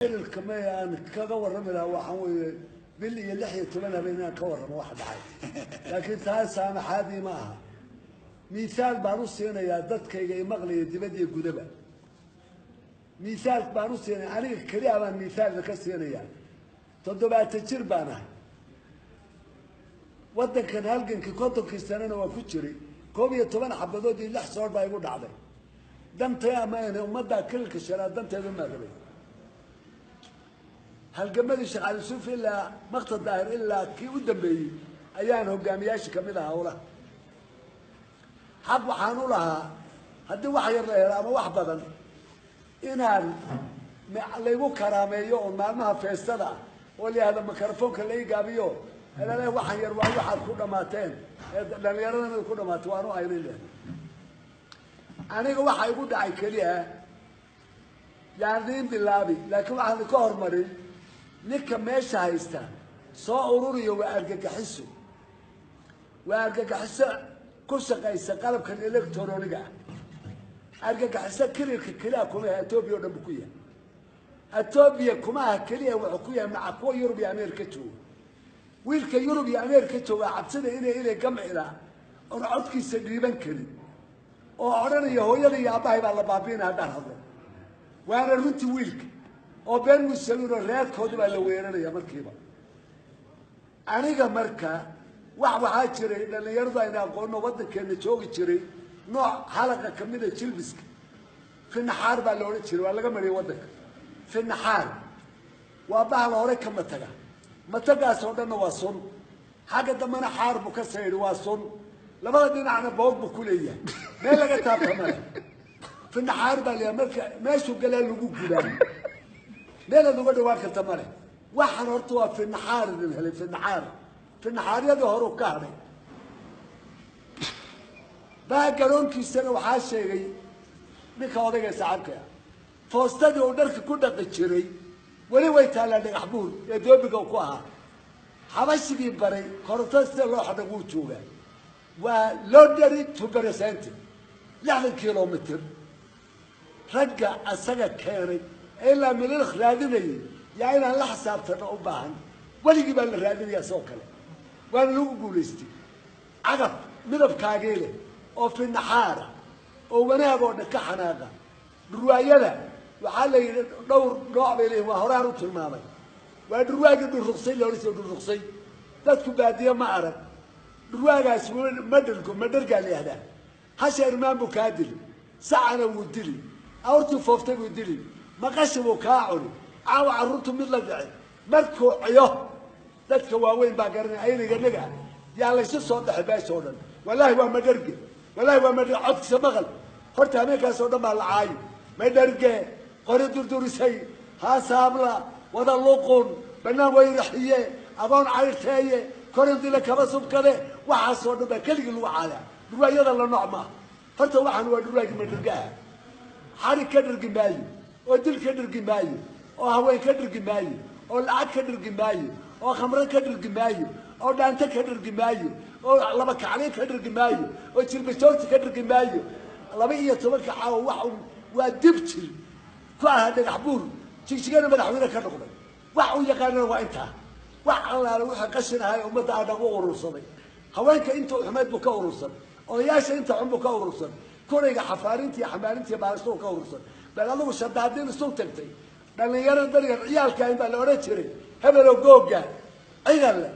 Ilka may aan kaga warrami lahaa waxaan weeye bil iyo 16 habeen inaan ka warramo waxa dhacay, laakiin taa saamaxaadii ma aha. Miithaal baan u siinayaa dadkayga imaqlaya dibad iyo gudaba. Miithaal baan u siinaya, aniga keliya baan miithaalka ka siinayaa. 70 jir baan ahay, waddankan halgankii 50-kii sanana waa ku jiray. 11 xabadood iyo 6 soor baa igu dhacday. Dantay ama ummaddaa kililka shanaad danteedu maa rabay. Halgamadii Sheekh Cali Suuf ilaa Makta Daahir ilaa kii u dambeeyey ayaan hogaamiyaashii kamid ahaa howlaha. Xaq waxaan u lahaa haddii wax yar la helo ama wax badan inaan laygu karaameeyo oo maalmaha feestada ah oo la yihahdo mikrofoonka lai gaabiyo alale waxaan yar waa waxaad ku dhamaateen ee dhallinyaradana ku dhamaatay waanu aynan leh. Aniga waxa igu dhacay keliya yaan idiin bilaabi, laakiin waxaan ka hormarin ninka meesha haysta soo ururiyo. Waa argagaxiso, waa argagaxiso ku shaqaysa qalabkan electroniga ah. Argagaxiso kililka keliya kuma aha, Etoobiya o dhan bu ku yahay. Etoobiya kuma aha keliya, wuxuu ku yahay maca kuwa Yurub iyo Ameerika jooga. Wiilka Yurub iyo Ameerika jooga cabsida inay gamcila oon codkiisa dhiiban karin oo odhanaya hooyada iyo aabbahay baa la baabiinaya haddaan hadlo. Waana runtii wiilka oo been musawiinoo reerkoodi baa la weeraraya markiiba. Aniga marka waxaa jiray dhallinyaradu ayna aqoonno waddankeena joogi jiray nooc xalaqa kamida jilbiska finaxaar baa la odhan jiray, waa laga mariyay waddanka. Finaxaar waa bahal hore ka mataga, matagaas oo dhanna waa sun, xagga dambena xaar buu ka saydi, waa sun, labada dhinacna boog buu ku leeyahay, meel laga taabta male. Finaxaar baa layahay, marka meeshuu galaa lagu gubaa, meelaad uga dhawaan karta male. Waxaan horta waa finaxaar idin helay, finaxaar finaxaaryadii horeu ka hadhay. Baa garoonkiisana waxaa sheegay ninka odayga saaxiibka ah, foostadii uu dharka ku dhaqi jiray weli way taallaa Dhagax Buur ee doobiga ku ahaa. Xabashigii baray korontada sida loo xadha wuu joogaa. Waa londary to percent 60 kilomitr. Ragga asaga keenay ee ilaa mililk raadinayay yaa inaan la xisaabtano u baahan. Weligii baa la raadinaya sidoo kale, waana lagu guulaystay. Cagaf midabkaagii leh oo finaxaara oo wanaag oo dhan ka xanaaqa. Dhurwaayada waxaa la yidhi dhowr nooc bay leeyihin, waa horaan u tilmaamay. Waa dhurwaagii dhurruqsay la odhan jiray, dhurruqsay. Dadku baadiye ma arag dhurwaagaas, ma dhergo, ma dhergaa la yihahdaa. Hasha irmaan buu kaa dili, sacana wuu dili, awrtii fooftay buu dili, maqashi buu kaa cuni, caawa carruurtu mid la dhici. Markuu ciyo dadka waaweyn baa garanaya, ayniga naga yaa laysu soo dhexay beesha oo dhan. Wallaahi waa madherge, wallahi waa madherge. Codkiisa maqal horta, habeenkaas oo dhan baa la caayi. Madherge qori durdurisay haasaabla wada luqun banaan wayraxiye agoon cayrteeye korindile kaba subkade, waxaasoo dhan baa keligii lagu caayaa. Dhurwaayada la nooc maaha. Horta waxaan waa dhurwaagii madhergaha. Xarig ka dhergi maayo, oo dil ka dhergi maayo, oo haween ka dhergi maayo, oo lacag ka dhergi maayo, oo khamro ka dhergi maayo, oo dhaanto ka dhergi maayo, oo laba kacliin ka dhergi maayo, oo jilbajoogta ka dhergi maayo. 12-ka caawa wax waa dib jir ku ahaa Dhagax Buur, Jigjigana madaxweyne ka noqday. Wax uu yaqaanana waa intaa. Wax allaale wuxuu qashin ahay ummadda adhan u urursaday. Haweenka inta xumeyd buu ka urursan, odayaasha inta xun buu ka urursan, kurayga xafaarinta iyo xamaalinta iyo baalistu ka urursan. Bal adigu shadaadiin isu tagtay dhallinyarada berigan ciyaalka in baa la odhan jiray hebelo googa cigalle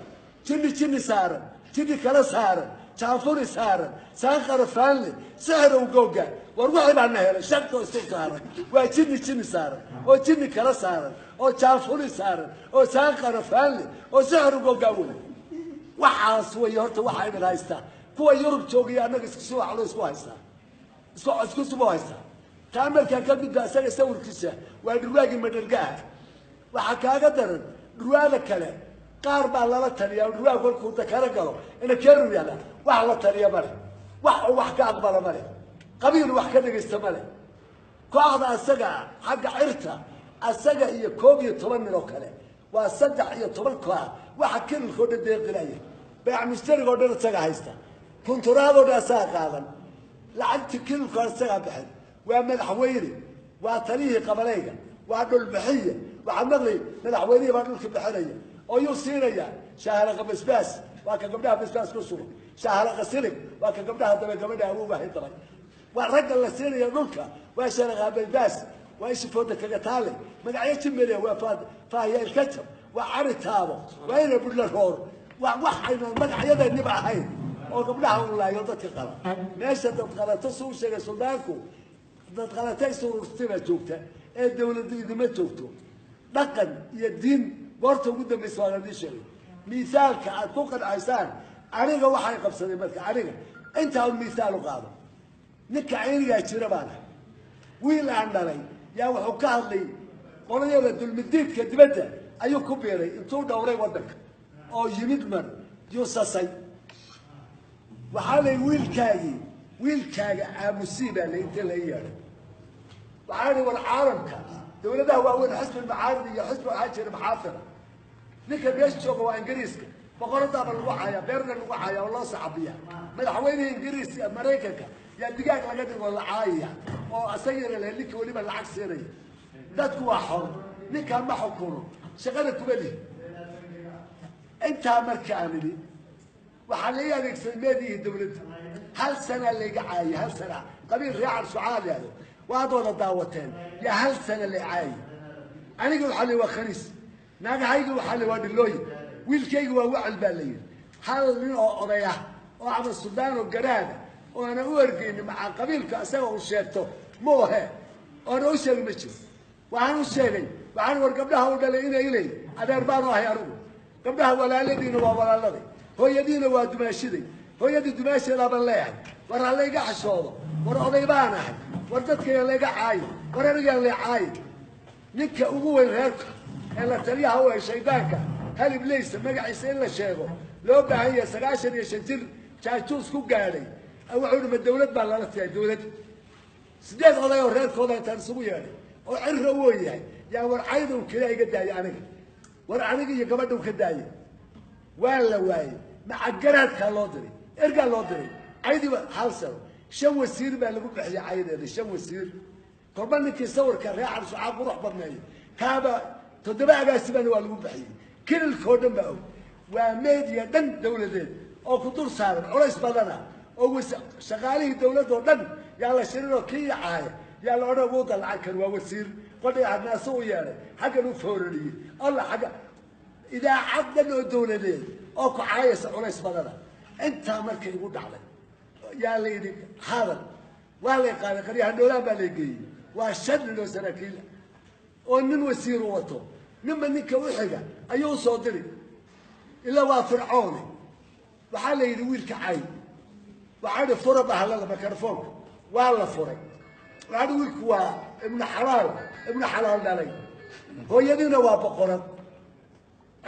jinni jinni saaran, jinni kala saaran, jaanfuri saaran, saanqara faanle, sixrow googa. War wixii baa na helay shaqo isu saaran waa jinni jinni saaran oo jinni kala saaran oo jaanfuri saaran oo saanqara faanle oo sixrow googa wey. Waxaas wey horta waxaa idin haystaa kuwa Yurub joogaya, annaga isku si wax loo isku haystaa, isku subo haystaa. Taa markaa ka gudba, isaga sawirkiisa waa dhurwaagii madhargaha. Waxaa kaaga daran dhurwaada kale qaar baa lala taliyaa. Dhurwaag kolkuu dakaro galo ina keenu yaala, wax la taliya male, wax uu wax ka aqbala male, qabiil wax ka dhegaysta male. Kooxda asaga xagga cirta asaga iyo 11 nin oo kale waa 13 koox. Waxa kililkao dhan deeqilaya, beec mushtariga o dhan isaga haysta, kunturaadoo dhan asaga qaadan, lacagti kililkoo isagaa bixin. Waa madaxweyne, waa taliyihii qabalayga, waa dhulbixiye, Waxaad maqlay madaxweynihii baa dhulka bixinaya oo yuu siinaya shaahalaqa basbaas, waa ka gabdhaha basbaas ku sugan, shaahalaqa silig, waa ka gabdhaha dabe gabadha awowgahay dabay. Waa ragga la siinaya dhulka, waa shaalaqa basbaas, waa ishifooda kaga taale, magacyo jimele, waa faahiya ilkajab, waa cari taabo, waa ina budla roor, waa waxayna magacyadeeniba ahayn oo gabdhaha u laayo dadka qaba. Meesha dad qalato suu sheegay suldaanku, dad qalata isuururtay baa joogta ee dawladda idima joogto. Dhaqan iyo diin goorta ugu dambaysa waa ladii sheegay. Miisaalka aad ku qancaysaan aniga waxay qabsaday marka aniga intaa un miisaal u qaado. Ninka caynigaa jira baan ahay, wiil aan dhalay yaa wuxuu ka hadlay qolayada dulmidiidka dibadda ayuu ku biiray, intuu dhowray waddanka oo yimid mar yuu sasay. Waxaa lay wiilkaagii, wiilkaaga aamusii baa la inta la yeedhay. Waxaa li war caalamka dawladaha waaweyn xisbi macaarid iyo xisbi waxaa jira maxaafida. Ninka meesha jooga waa Ingiriiska, boqoradaaba lagu caayaa, beerna lagu caayaa oo loo saxabiya. Madaxweynaha Ingiriiska, Maraykanka yaa digaag laga dhigo la caayaya oo asagana le ninka weliba lacag siinaya. Dadku waa xor, ninkaan ma xukuno, shaqada kuma lihi. Intaa marka aan idhi waxaa lai adeegsaday meedihii dawladda. Hal sanaa layga caayay, hal sana qabiil reecan sucaal yahdo waad wada daawateen, yaa hal sana la caayay. Aniga waxaa la waa khaniis, naagahayga waxaa la waa dhilooyin, wiilkayga waa wacal baa la yidhi. Hal nin oo oday ah oo ama suldaan oo garaada oo aana u ergeynin macaa qabiilka isaga uu sheegto moohe oona u sheegin ma jiro. Waxaan u sheegay, waxaan war gabdhaha u dhalay inay ilay adeer baanu ahay anigu, gabdhaha walaaladiina waa walaaladay, hooyadiina waa dumaashiday, hooyadii dumaasheedaa baan leeyahay. War ha layga xishoodo, war oday baan ahay, war dadkayaan layga caayo, war anigaan lay caayo. Ninka ugu weyn reerka ee la taliyaha u ah shaydaanka halib leysa magaciisa in la sheego loo baahan yahay, 95 jir jaajuus ku gaadhay, wuxuu ihi ma dawlad baa lala tiyaa dawlad. 8 oday oo reerkooda intaan isugu yeedhay oo cirra woo yahay yaa war cayda uu keliya iga daayay aniga, war aniga iyo gabadha uu ka daayay. Waa la waayey, macagaraadkaa loo diray, ergaa loo diray, caydiiba hal sano 5 wasiir baa lagu bixiyay caydeeda, 5 wasiir. Kolba ninkii sawirka reecan sucaa qurux badneeyo kaaba 7 agaasibana waa lagu bixiyey. Kililkoo dhan baa og, waa meediya dhan dawladeed oo ku dul saaran culays badana oo shaqaalihii dawladda oo dhan yaa la shirinoo kii caaya yaa la odhan wuu dalacan kan waa wasiir qodhay hadnaasu u yeedhay xaggan u foorariyey alla xagga idaacad dhan oo dawladeed oo ku caayaysa culays badana. Intaa markay igu dhacday yaa la yidhi hadal waa lay qaaday, qaryaha dhoolaan baa lay geeyey. Waa 5 nin oo saraakiil oo nin wasiiru wato, ninba ninka u xiga ayuu soo diri ilaa waa fircoone. Waxaa la yidhi wiilka cay, waxaa idhi fura bahalada mikrofoonka, waa la furay. Waxaa idhi wiilku waa ibnu xalaal, ibnu xalaal dhalay, hooyadiina waa boqorad,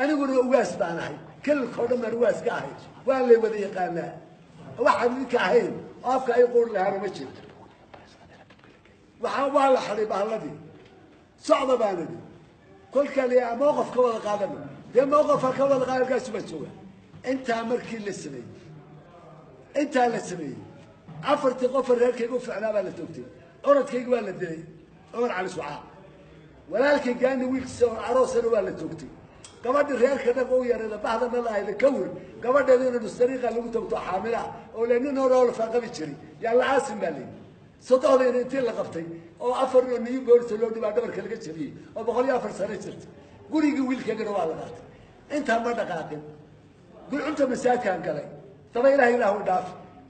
aniguna ugaas baan ahay, kililkao dhan baan ugaas ka ahay, waa lay wada yaqaanaa, waxaan idinka ahayn oo afka ay quur lahaana ma jirto. Waxaa waa la xidhay bahalladii, socda baan idhi. Kolkaa la mawqaf ka wada qaadana, dee mawqafa ka wada qaada halkaasu baa jooga. Intaa markii la sameeyey, intaa la sameeyey, 4tii qofa reerkayga u ficnaa baa la toogtay. Orodkayga waa la dilay, Cumar Cali Sucaa, walaalkay gaani wiilkiisa oo aroosana waa la toogtay. Gabadhii reerka dhaq u yareeda bahdana lahayda kawir gabadheeda ina nusariiqa lagu toogto xaamila oo le nin hore oo la faaqabi jiray yaa la aasin baa layidhi. Sodohdayna intii la qabtay oo 4 oo niyu boolisa loo dhibaa dhabarka laga jabiyey oo 104 sano jirta. Gurigii wiilkaygana waa la qaatay. Intaa ma dhaqaaqin, gulcunta masaajkaan galay, daba ilaah ilaah u dhaaf.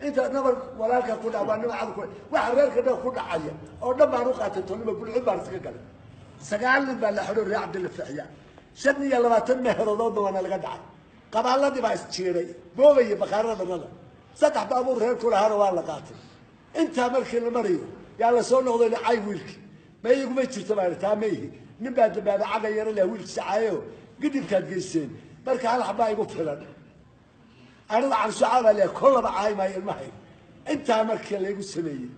Inta nabar walaalka ku dhac waa nimcada ku waxa reerka dhaq ku dhacaya oo dhan baan u qaatay tolnimo, gulcun baan iska galay. 9 nin baa la xidho reer Cabdilla Faxiya, 25 meherodoodna waana laga dhacay. Qabaaladii baa isjiiray, boobaya bakhaarada nada, 3 baabuur reer ku lahaana waa la qaatay. Intaa markii la marayo yaa la soo noqday cay wiilkii, ma iguma jirto baa taa ma ihi. Nin baa dambaaba caga yara leh wiilkiisa caayo gidibkaad geyseen, marka hal xabaa igu filan. Anigu Cali Sucaa baa leeyahay kollaba caay maayo ilmahayga. Intaa markii laygu sameeyey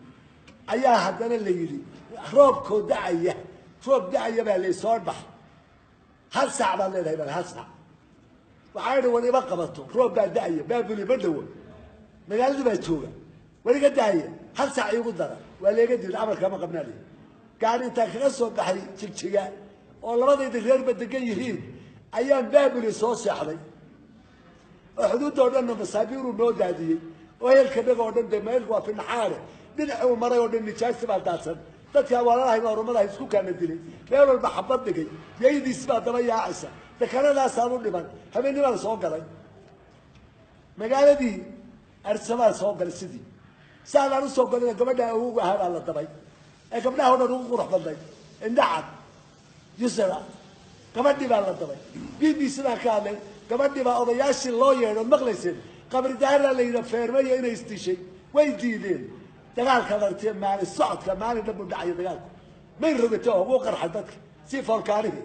ayaa haddana la yidhi roobkoo dacaya, roob dacaya baa lay soo bax. Hal saac baad leedahay bal hal saac. Waxaa idhi war ima qabato, roob baa da'aya, baabuli ma dhowo, magaaladii baa jooga, war iga daaya, hal saac iigu dara. Waa layga diiday, amarka ma qabnaa layidhi. Gaari intaan kaga soo baxay Jigjiga oo labadayda reerba degan yihiin ayaan Baabuli soo seexday oo xuduudda oo dhanna masaabiiruu noo daadiyey oo ehelka dhaga oo dhan dee meelku waa finaxaare dhinacuu maray oo dhan nijaasi baa daadsan dadkaa walaalahay baa oromadahay isku kaana dilay meel walba xabad dhigay yaydiis baa daba yaacaysa dekanadaasaan u dhiman habeennimaan soo galay magaaladii Arsabaan soo galay sidii saadaan usoo galina gabadha awowga ahaa baa la dabay ee gabdhaha o dhan ugu qurux badnay indhacad Yusra gabadhii baa la dabay BBC baan ka hadlay gabadhii baa odayaashii loo yeedho maqlayseen qabri daaraa la yidhi feermaya inay isdishay way diideen dagaalkaad aragtee maalin socodka maalin dhan buu dhacaya dagaalku may rogatay oo wuu qarxay dadka si foolkaanihii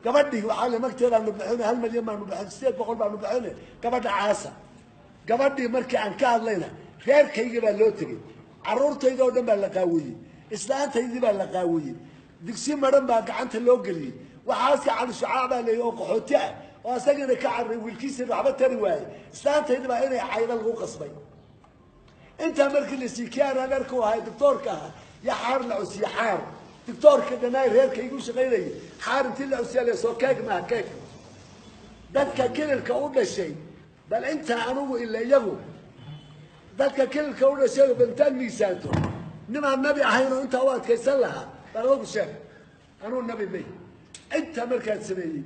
gabadhii waxaa le magteedaanu bixin 1 milyan baanu bixin 800 baanu bixin gabadha caasa gabadhii markii aan ka hadlayna reerkaygii baa loo tegey carruurtayda oo dhan baa la qaawiyey islaantaydii baa la qaawiyey digsi maran baa gacanta loo geliyey waxaaska Cali Shucaac baa leeyay oo qaxooti ah oo asagana ka carray wiilkiisina waxba tari waayey islaantaydi baa inay cayda lagu qasbay intaa markii la siikiyaana dharku ahay doctoorka ahaa ya xaar la cusiye xaar doctoorka dhanaay reerka igu shaqaynayay xaar intii la cusiya lasoo keeg maaha keeg dadka kililka u dhashay bal intaa anugu ila iyagu dadka kililka u dhashay bal intaan miisaanto nimaan nabi ahayn oo intaa u adkaysan lahaa bal adugu sheeg anuu nabi may intaa markaan sameeyey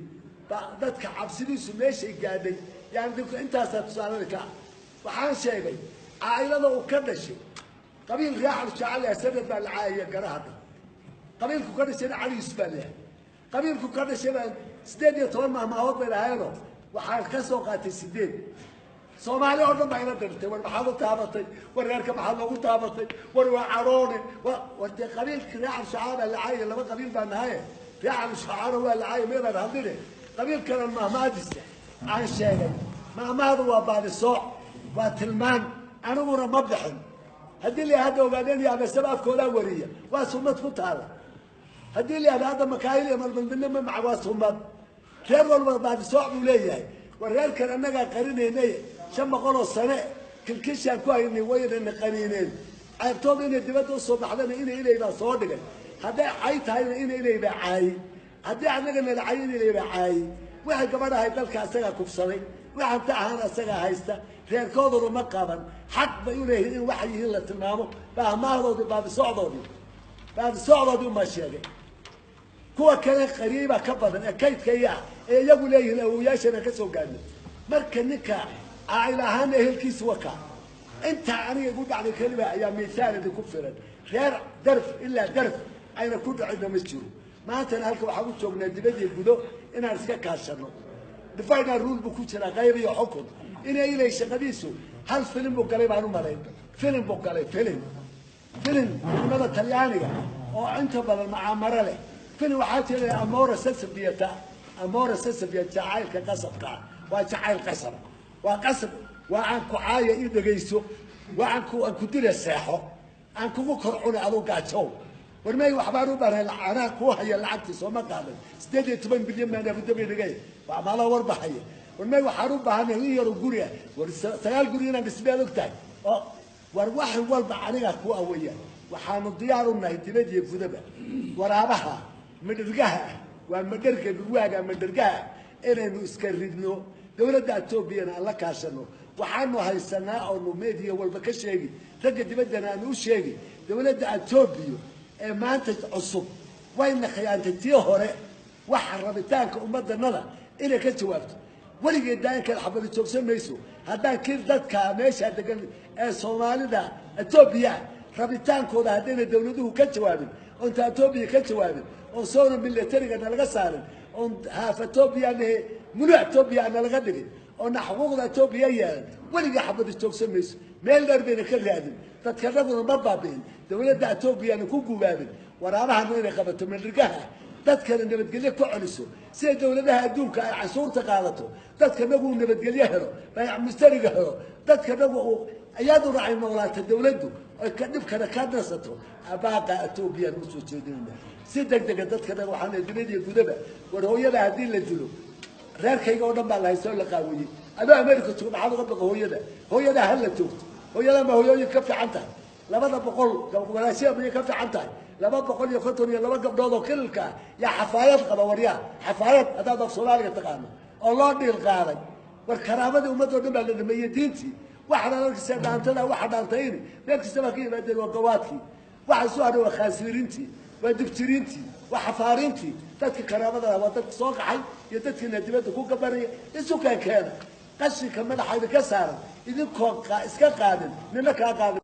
ba dadka cabsidiisu meeshay gaadhay yani intaasaa tusaalada ka waxaan sheegay caailada uu ka dhashay qabiil raacal jacel sanad baa la caayaya garaha dhan qabiilku ka dhashayna Cali Yuusuf baa leeyahay qabiilku ka dhashay baa 18 mahmaahood bay lahaayeenoo waxaan ka soo qaatay 8 Soomaali oo dhan baa ila dirtay war maxaad u taabatay war reerka maxaad loogu taabatay war waa caroone war dee qabiilka raacal shacaa baa la caayaya laba qabiil baa nahaye raacal shacaana waa la caayay meedaan hadline qabiilkana mahmaadisa aan sheegay mahmaadu waa baadisooc waa tilmaan aniguna ma bixin haddii la hadda ogaadeen iyo abasaba afkoodaa wariya waa sunnad ku taala haddii la yihahdo hadda makaayil iyo malmalmidna ma maca waa sunnad reer walba baadisooc buu leeyahay war reerkan annagaa qarinaynay 500 oo sane kilkishaan ku haynay waynana qaniineen ceebtooda inay dibadda usoo baxdana ina ilay baa soo dhigay hadday cay tahayna ina ilay baa caayey haddii annaga nala cay ina ilay baa caayey waxay gabadhahay dalka asagaa kufsaday waxaan ta ahaan asagaa haysta reerkooduna ma qaban xaq bay u leeyihiin in waxay yihiin la tilmaamo baahmaahdoodii baadisocdoodii umaa sheegay kuwa kale qariiba ka badan ee kaydkaya ah ee iyagu leeyihiin awowayaashana ka soo gaadhnay marka ninka caa'il ahaana ehelkiisa wakaa intaa aniga igu dhacday keliba ayaa miisaal idinku filan reer darf ilaa darf ayna ku dhicina ma jiro maantana halka waxaan u joognaa dibadii gudo inaan iska kaashano divided rule buu ku jiraa qayb iyo xukun inay ilay shaqadiisu hal filim buu galay baan u malayn filim buu galay filim filimada Talyaaniga oo inta badan macaamaro leh filim waxaa jira amore sensibilita amore sensibilita jacaylka qasabka waa jacayl qasab waa qasab waa aan ku caaya i dhegayso waa aan ku dila seexo aan kugu kor cunay aduu gaajow war may waxbaan u baray anaa kuu haya lacagtii sooma qaadan 18 bilyan baan Abu Dhabi dhigay waa maala war baxaya war may waxaan u baahanay in yaro guri ah war 9 guri inaan dhismay aad ogtahay oo war wax walba aniga ku awaya waxaanu diyaar u nahay dibad iyo gudaba waraabaha madhirgaha waa madharka dhurwaaga madhargaha inaynu iska ridno dowladda Etoobiyana aan la kaashano waxaanu haysanaa oonu media walba ka sheegi ragga dibaddana aanu u sheegi dowladda Etoobiya ee maanta cusub wayna khiyaantay tii hore waxa rabitaanka ummaddanada inay ka jawaabto weligeed daanka xabad joogsan mayso haddaan kii dadka meesha degan ee Soomaalida Etoobiya rabitaankooda haddayna dowladuhu ka jawaabin oo inta Etoobiya ka jawaabin oo soona militariga nalaga saarin oo haaf Etoobiya mulu Etoobiya nalaga dhigin oo na xuquuqda Etoobiya yeelan weligaa xabad joogsan mayso meel dheer bayna ka raadin dadka raguna ma baabi'in dowladda Etoobiyana ku gubaabin waraabahana inay qabato mandhirgaha dadkana nabadgelyo ku celiso sida dowladaha adduunka ay canshuurta qaadato dadka nagu uu nabadgelyo helo bayac mustariga helo dadka nagu uu iyaduna ay noolaato dowladdu ay ka dhibkana ka nasato abaaqa Etoobiyaan usoo jeedinayna si degdega dadka nagu waxaan dibadda iyo gudaba war hooyada haddii la dilo reerkayga oo dhan baa la haystoo la qaawiyey adoo Ameerika joogo maxaad uga baqa hooyada hooyada ha la joogto hooyada ma hooyooyin ka fiican tahay 200 walaashiya miyay ka fiican tahay 252 gabdhood oo kililka ah yaa xafaayad qaba. Waryaa, xafaayad haddaad af Soomaaliga taqaano oo loo dhiil qaaday. War karaamadii ummadoo dhan baa la dhameeyey, diintii waxaad arkaysaa, dhaantada waxa dhaantayni meel kasta baa ka yimaadeen. Waa gawaadkii waxa soo hadhay, waa khaasiiriintii, waa dibjiriintii, waa xafaariintii. Dadka karaamada waa dadka soo qaxay iyo dadkiina dibadda ku gabanaya. Isu keenkeena qashinka madaxa idinka saaran, idinkoo iska qaadin nina kaa qaadin.